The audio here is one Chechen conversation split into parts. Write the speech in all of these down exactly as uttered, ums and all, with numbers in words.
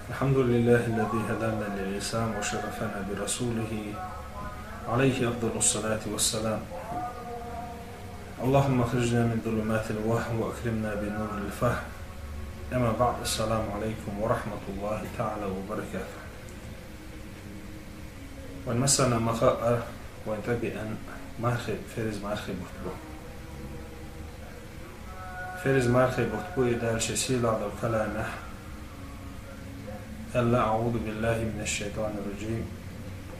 الحمد لله الذي هدانا للإسلام وشرفنا برسوله عليه أفضل الصلاة والسلام. اللهم أخرجنا من ظلمات الوهم وأكرمنا بنور الفهم. أما بعد، السلام عليكم ورحمة الله تعالى وبركاته. Вайн массанена ма-хаъара, вайна тӀабеана мархий, ферз мархий бутт бу. Ферз мархий бутт бу и Дала ший сийлахь долча каламехь. Аьлла: أعوذ بالله من الشيطان الرجيم.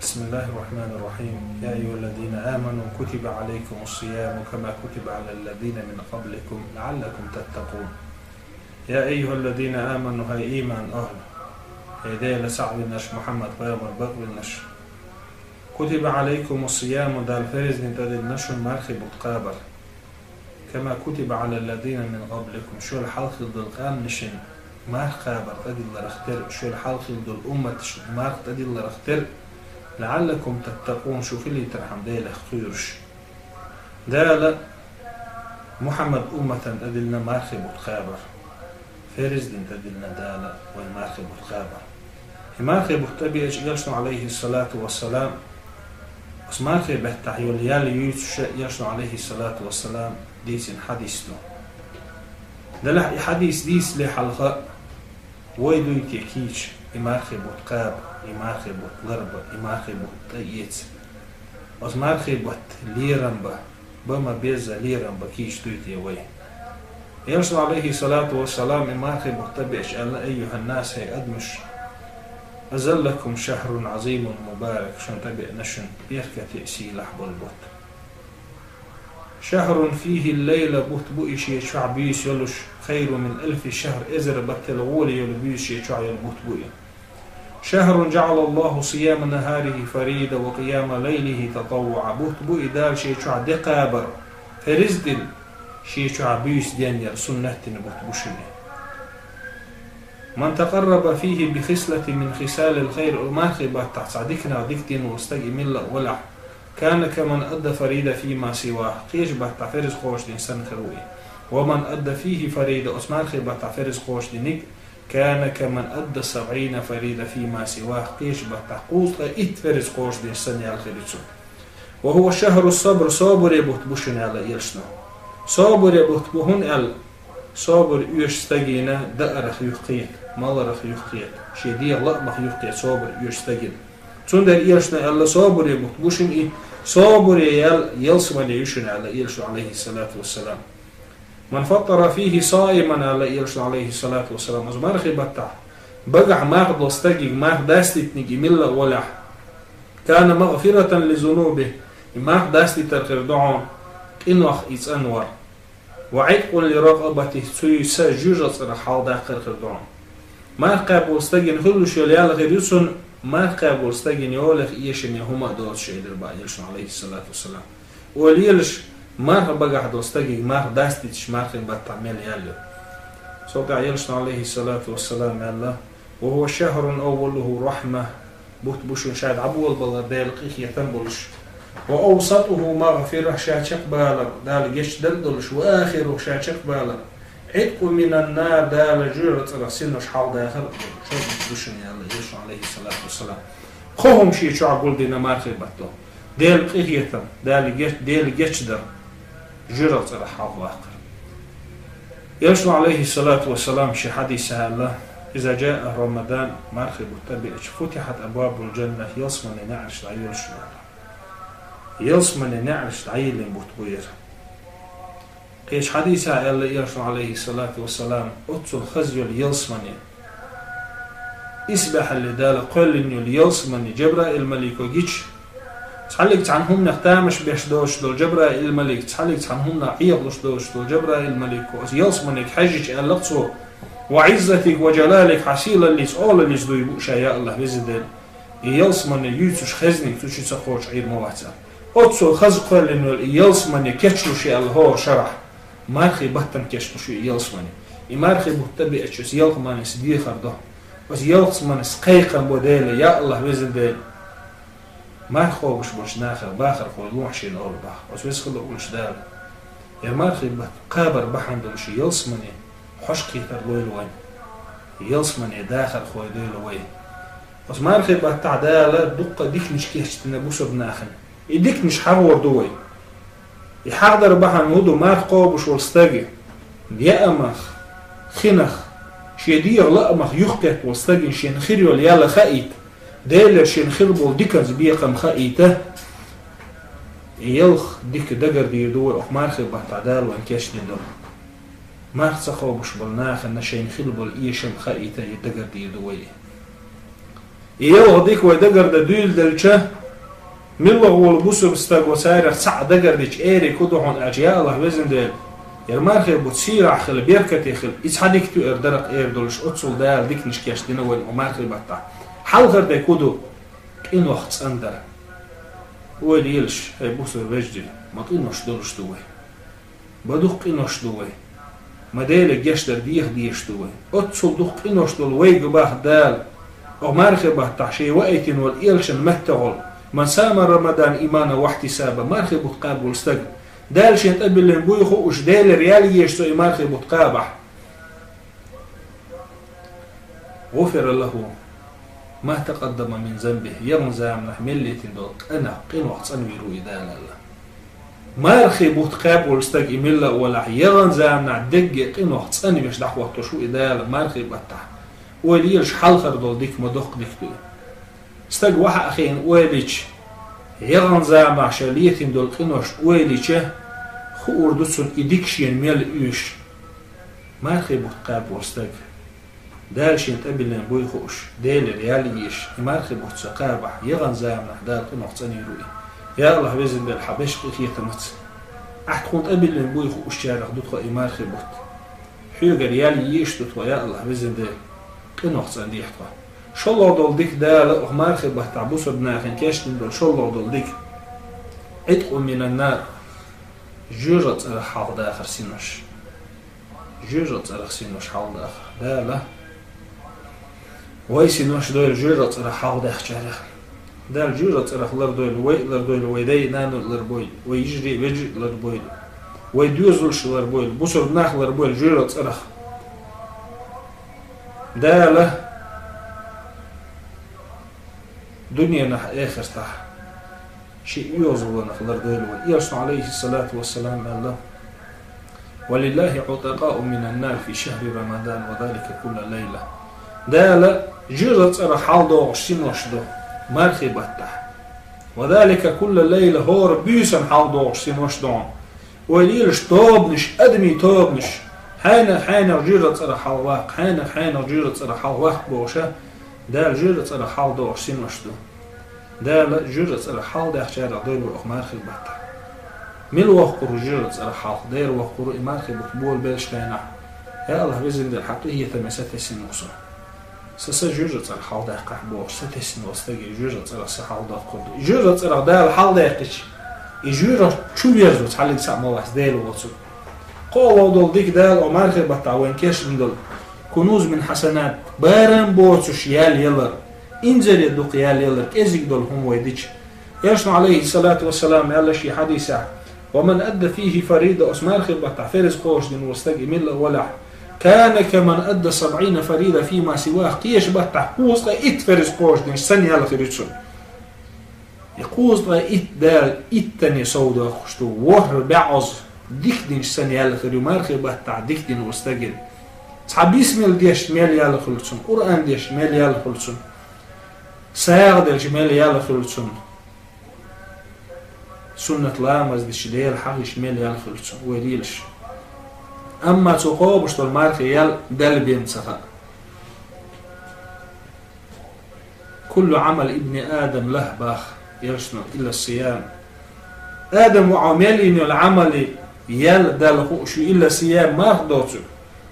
بسم الله الرحمن الرحيم. يا أيها الذين آمنوا كتب عليكم الصيام كما كتب على الذين من قبلكم لعلكم تتقون. يا أيها الذين آمنوا, хӀай ийман ахӀла, хӀай Дела цхьаъ винарш, Мухьаммад пайхамар бакъ винарш. كتب عليكم الصيام, Дала ферз дина тӀадиллина шуна мархий бутт кхабар. كما كتب على الذين من قبلكم, шул хьалха хилла долу къаьмнашна марха кхабар тӀадилларх тера, шул хьалха хилла долу умматашна марха тӀадилларх тера, لعلكم تتقون, шу хилийтархьама Делах кхоьруш. Дала Мухьаммад умматана тӀадиллина мархий бутт кхабар. Ферз дина тӀадиллина Дала вайна мархий бутт кхабар. И мархий бутт тӀабеача, Элчано, Ӏалайхи ссалату вассалам, оцу мархий баттахь йолу ял юьйцуш Элчано, Ӏалайхи ссалату вассалам, дийцина хьадис ду. Делахь и хьадис дийцале хьалха, вай дуй те кийча, и мархий бутт кхаба, и мархий бутт ларба, и мархий бутт тӀеэца? Оцу мархий бутт лерам бан, бан ма-безза лерам бан кийча дуй те вай? Элчано, Ӏалайхи ссалату вассалам, и мархий бутт тӀабеача аьлла: أيها الناس, хӀай адамаш, أظلكم شهر عظيم مبارك, шуна тӀабеана шуна беркате а сийлахь болу бутт. شهر فيه الليلة, бутт бу и шен чохь буьйса йолуш, خير من ألف شهر, эзар баттал гӀоли йолу буьйса шен чохь йолу бутт бу и. شهر جعل الله صيام نهاره فريضة وقيام ليله تطوعا, бутт бу и Дала шен чохь де кхабар ферз дина, шен чохь буьйса денъяр суннат дина бутт бу шуна. من تقرب فيه بخصلة من خصال الخير, оцу мархий баттахь цхьа диканах дика дина волу стаг и милла а валахь, كان كمن أدى فريضة فيما سواه, кхечу баттахь ферз кхочушдина санна хир ву и. ومن أدى فيه فريضة, оцу мархий баттахь ферз кхочушдинарг, كان كمن أدى سبعين فريضة فيما سواه, кхечу баттахь кхузткъе итт ферз кхочушдина санна ял хир ю цунна. وهو شهر الصبر, собаре бутт бу шуна, аьлла Элчано. Собаре бутт бу хӀунда аьлла, собар оьшу стагана даарах юхкхета, маларах юхкхета, шен дегӀан лаамах юхкхета собар оьшу стагана. Цундела Элчано аьлла, собаре бутт бу шуна и, собаре ял ялсамане ю шуна, аьлла Элчано, Ӏалайхи ссалату вассалам. من فطر فيه صائما, аьлла Элчано, Ӏалайхи ссалату вассалам, оцу мархий баттахь багахь марха долу стагга марха дастийтинарг и милла а валахь, كان مغفرة لذنوبه, и марха дастийтар хир ду хьуна, къинойх и цӀанвар. وعتق لرقبته, цуьнан са жоьжахати цӀарах хьалдаккхар хир ду хьуна. Марха кхаьбна волу стагана хуьлуш йолу ял хир ю цунна, марха кхаьбна волу стагана йолах эшаме хӀума а доцуш, элира боху Элчано, Ӏалайхи ссалату вассалам. Ойла елаш, марха багахь долу стагга марха дастийташ мархин баттахь мел ял ю. Цул тӀаьхьа Элчано, Ӏалайхи ссалату вассалам, аьлла: وهو شهر أوله رحمة, бутт бу шуна ша дӀаболабалар Делан къинхетам болуш. وأوسطه مغفرة, ша чекхбалар Дала гечдар долуш, وآخره, ша чекхбалар عتق من النار, Дала жоьжахати цӀарах синош хьалдахар долуш бутт бу шуна, аьлла Элчано, Ӏалайхи ссалату вассалам. Кхо хӀума шен чохь гулдина мархий баттахь: Делан къинхетам, Дала геч-, Дела гечдар, жоьжахати цӀарах хьалхаваккхар. Элчано, Ӏалайхи ссалату вассалам, шен хьадисехь аьлла: إذا جاء رمضان, мархий бутт тӀабеача, فتحت أبواب الجنة, ялсаманин неӀарш дӀайоьллуш ду. Ялсаманин неӀарш дӀайиллина бутт бу хӀара. Кхечу хьадисехь аьлла Элчано, Ӏалайхи ссалату вассалам, оццул хаза йолу ялсамане, исбаьхьалле Дала кхоьллина йолу ялсамане Жабраил-малико гича, цхьаллиг цхьана хӀуманах тамаш беш доцуш долу Жабраил-малик, цхьаллиг цхьана хӀуманах Ӏехалуш доцуш долу Жабраил-малико оцу ялсаманега хьаьжча аьлла цо: وعزتك وجلالك, хьан сийлаллица, олаллица дуй бу ша, я АллахӀ, Везан Дела, и ялсамане юьйцуш хезнарг цу чу ца кхочуш Ӏийр ма вац. Оццул хаза кхоьллина йолу и ялсамане кечдеш ю аьлла хӀора шарахь, мархий баттана кечдеш ю и ялсамане. И мархий бутт тӀабеача, оцу ялсаманис дехар до. Оцу ялсаманис кхайкхам бо Деле: я АллахӀ, Везан Дела, марха кхобуш болчу нахах бахархой лохьа шена олу боху. Оцу веза хилла волчу Дала, я мархий бутт кхабар бахьана долуш и ялсамане хьош кхетар лойла вайн. Ялсмане дахархой дойла вай. Оцу мархий баттахь Дала дуккха диканаш кечдина бусурнахана. И диканаш хьахор ду вай. И хьахдар бахьана хӀун ду, марха кхобуш волу стаг яамах, хинах, шен дегӀан лаамах юхкхетта волу стагана шена хир йолу ял хаийта, Делера шена хир болу диканца бекхам хаийта. И ялх дика дагардийр ду вай, оха мархий баттахь Дала вайн кечдина долу. Марха ца кхобуш болу нахана шайна хила болу эшам хаийта, и дагардийр ду вай. И ялх дика вай дагардан дуьйладелча, милла гӀула бусург стаг ву царах цхьаъ дагардича, эриг хӀун ду хьуна аьлча, я Аллах, везан Дела, яра мархий бутт сийрахь хила, беркате хила, и цхьа дика туьар дарах эр долуш, оццул Дала диканаш кечдина вайн оха мархий баттахь. Хьалхара дика хӀун ду? Къинойх цӀандара. Ойла елаш, хӀай бусург вежарий, ма къинош долуш ду вай. Ма дукха къинош ду вай. Ма Деле гечдар деха дезаш ду вай. Оццул дукха къинош долу вайга боху Дала, оха мархий баттахь шен ваийтина волу элчан маттахь волу: «Ман сама Рамадан иманан ва ихьтисабан», мархий бутт кхаба волу стаг, Дала шен тӀебиллина буй хууш, Делера ял езаш цо и мархий бутт кхабахь. «ГӀуфира лахӀу ма такъаддама мин занбихӀ», яханчу заманахь мел летийна долу къинойх, къинойх цӀанвийр ву и Дала аьлла. Мархий бутт кхаба волу стаг и милла а валахь, яханчу заманахь дерриге къинойх цӀанвеш дӀахӀоттош ву и Дала мархий баттахь. Ойла елаш, хьалхара долу дика ма доккха дика ду и. Стаг ваха а хиъна ойла йича, яханчу заманахь шен летийна долу къинош ойла йича, хуур ду цунна и дика шена мел оьшуш. Мархий бутт кхаба волу стаг, Дала шен тӀебиллина буй хууш, Делера ял езаш, и мархий бутт ца кхабахь, яханчу заманахь Дала къинойх цӀанвийр ву и. Я Аллах, везан Дела, хьан беш къинхетамаца. Ахь тхуна тӀебиллина буй хуучарах ду тхо и мархий бутт. Хьоьгара ял езаш ду тхо, я Аллах, везан Дела, къинойх цӀандехьа тхо. ШолгӀа долу дика Дала оха мархий баттахь бусург нахана кечдина долу шолгӀа долу дика. «ГӀиткъун минан нар», жоьжахатин цӀарах хьалхадахар синош. Жоьжахатин цӀарах синош хьалхадахар. Дала вай синош дойла жоьжахатин цӀарах хьалхадаьхначарех. Дала жоьжахатин цӀарах лардойла, вай а лардойла, вай дай а, нана а ларбойла, вай йижарий а, вежарий а ларбойла, вай доьзалш а ларбойла, бусург нах а ларбойла жоьжахатин цӀарах. Дала дуьненахь а, эхартахь а шен оьгӀазваханах лардойла вай. Элчано, Ӏалайхиссалату вассалам, аьлла: «Ва лиллахи Ӏутакъаъу минан нар фи шахри Рамадан, ва залика кулла лайла». Дала жоьжахатин цӀарах хьалхадохуш синош ду мархий баттахь. «Ва залика кулла лайла», хӀора буьйсанна хьалхадохуш синош ду хьуна. Ойла елаш, тобанаш, адамийн тобанаш, хьенех-хьенех жоьжахатин цӀарах хьалхаваккха, хьенех-хьенех жоьжахатин цӀарах хьалхаваккха бохуша, Дала жоьжахатин цӀарах хьалхадохуш синош ду. Дала жоьжахатин цӀарах хьалхадаьхначарах дойла вай оха мархий баттахь. Мила воккхур ву жоьжахатин цӀарах хьалха? Дера воккхур ву и мархий бутт болабеллачу хенахь. Я Аллах, везан Дела, хьан къинхетаме сатесна ву со. Сан са жоьжахатин цӀарах хьалхадаьккхахьа бохуш, сатесна волу стаге жоьжахатин цӀарах са хьалхадоккхур ду. И жоьжахатин цӀарах Дала хьалхадаьккхича, и жоьжахати чу верзо цхьаллиг цхьаъ ма вац Дела воцург. КхоалгӀа долу дика Дала оха мархий баттахь вайн кечдина долу. «Кунуз мин хьасанат», барам боцуш ял ялар, инзаре дукха ял ялар, кӀезиг долу хӀума вай дича. Элчано, Ӏалайхиссалату вассалам, аьлла шен хьадисехь: «Ва ман адда фихи фарида», оцу мархий баттахь ферз кхочушдина волу стаг и милла а валахь, «кана каман адда сабӀина фарида фима сиваху», кхечу баттахь кхузткъе итт ферз кхочушдинчу санна ял хир ю цунна. И кхузткъе итт Дала иттанна совдоккхуш ду, ворхӀ бӀозза дика динчу санна ял хир ю мархий баттахь дика дина волу стагана. Цхьа бисмилла дешча мел ял хуьлу цунна, Къуръан дешча мел ял хуьлу цунна, сагӀа делча мел ял хуьлу цунна. Суннат ламаз дича, Дела хьахийча мел ял хуьлу цунна, вай лелаш. Амма цо кхобуш долу мархий ял Далла бен ца хаьа. «Куллу Ӏамали ибни Адам лахӀ», боху Элчано, «илла сиям». Адам воӀа мел йина йолу Ӏамали ял Далла хууш ю, илла сиям, марха доцург.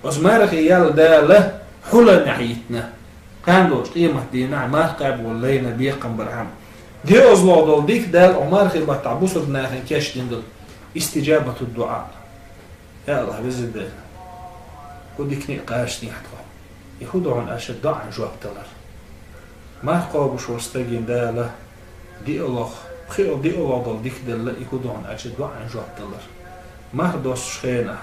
Оцу мархий ял Дала хьуланехь йитина. Кхана долчу къематдийнахь марха кхаба волу лайна бекхам бархьама. ДоьазлагӀа долу дика Дала оха мархий баттахь бусург нахана кечдина долу: истиджабату дуӀа. Я Аллах, везан Дела, кху дикане а кхачнехьа тхо. И хӀун ду хьуна аьлча, доӀан жоп далар. Марха кхобуш волу стагана Дала диъалгӀа, пхиъ-, диъалгӀа долу дика делла, и хӀун ду хьуна аьлча, доӀан жоп далар. Марха доссучу хенахь: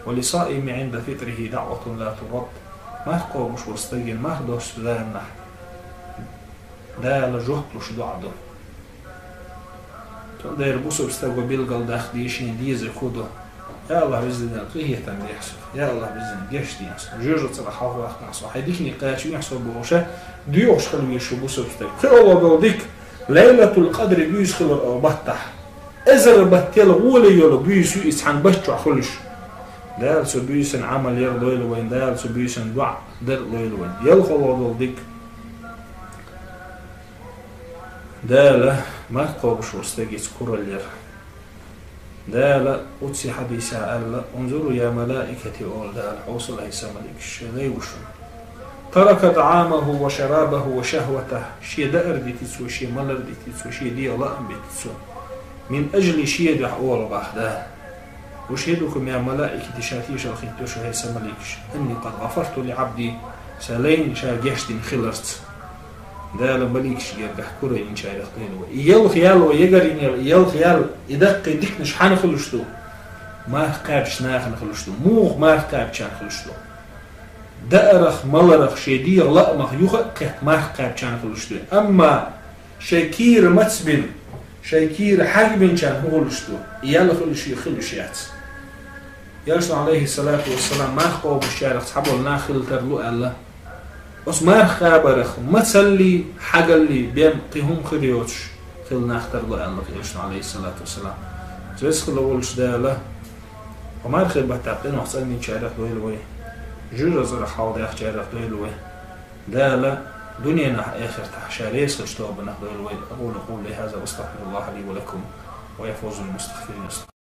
«Ва лиссаими Ӏинда фитрихи даӀватун ла турад». Марха кхобуш волу стагана марха доссачу заманахь Дала жоп луш доӀа ду. Цундела бусалба стага билгалдаккха дезаш деза хӀу ду: «Я АллахӀ, Везан Дела, къинхетам дехьа со. Я АллахӀ, Везан Дела, гечдехьа со. Жоьжахатин цӀарах хьалхаваккхахьа со. Хьайн диканиг кхача вехьа со», — бохуш, доьхуш хила веза шу бусалба стаг. Кхин а ло дика, Лайлатул-Къадри буьйса хилар оха баттахь. Эзар баттал гӀоле йолу буьйса ю иза цхьана бат чохь хуьлуш. Дала цу буьйсанна Ӏамал яр лойла вайн, Дала цу буьйсанна доӀа дар лойла вайн. ЯлхалгӀа долу дика. Дала марха кхобуш волу стагаца куралла яр. Дала оццу хьадисехь аьлла: «Унзуру, я малаикати», — олу Дала, хьовсал, хӀай сан маликаш, шен лай ву шуна. «Тарака тӀаӀамаху ва шарабаху ва шахӀватаху». Шен даар дити цо, шен малар дити цо, шен дегӀан лаам бити цо. «Мин ажли», шен дуьхьа олу боху Дала. Уьш хӀун ду-кх, я малаикати, ша тешалла хӀиттадо шу, хӀай сан маликаш: «Анни къад гӀафарту ли Ӏабди», сан лайна ша гечдина хиларца. Дала маликаш гергахь куралла йинчарех лойла вай. И ялх ял вай ягар йинера, и ялх ял, и даккхий диканаш хьанна хуьлуш ду? Марха кхаьбча нахана хуьлуш ду. Муха марха кхаьбчарна хуьлуш ду? Даарах, маларах, шен дегӀан лаамах юха а кхетта марха кхаьбчарна хуьлуш ду. Амма шайн кийра мацбина, шайн кийра хьагбинчарна хӀун хуьлуш ду? И ял хуьлуш, и хуьлуш яц. Элчано, Ӏалайхиссалату вассалам, марха кхобушчарах цхьаболу нах хила тарло аьлла. Оцу марха кхабарах мацаллий, хьагаллий бен кхин хӀума хир йоцуш хила нах тарло аьлла Элчано, Ӏалайхиссалату вассалам. Веза хила волуш Дала, хӀокху мархийн баттахь къинойх цӀанйинчарех дойла вай, жоьжахатин цӀарах хьалдаьхначарех дойла вай. Дала дуьненахь, эхартахь ша реза хилчу тобанах дойла вай. أقول قولي هذا وأستغفر الله لي ولكم ويا فوز المستغفرين.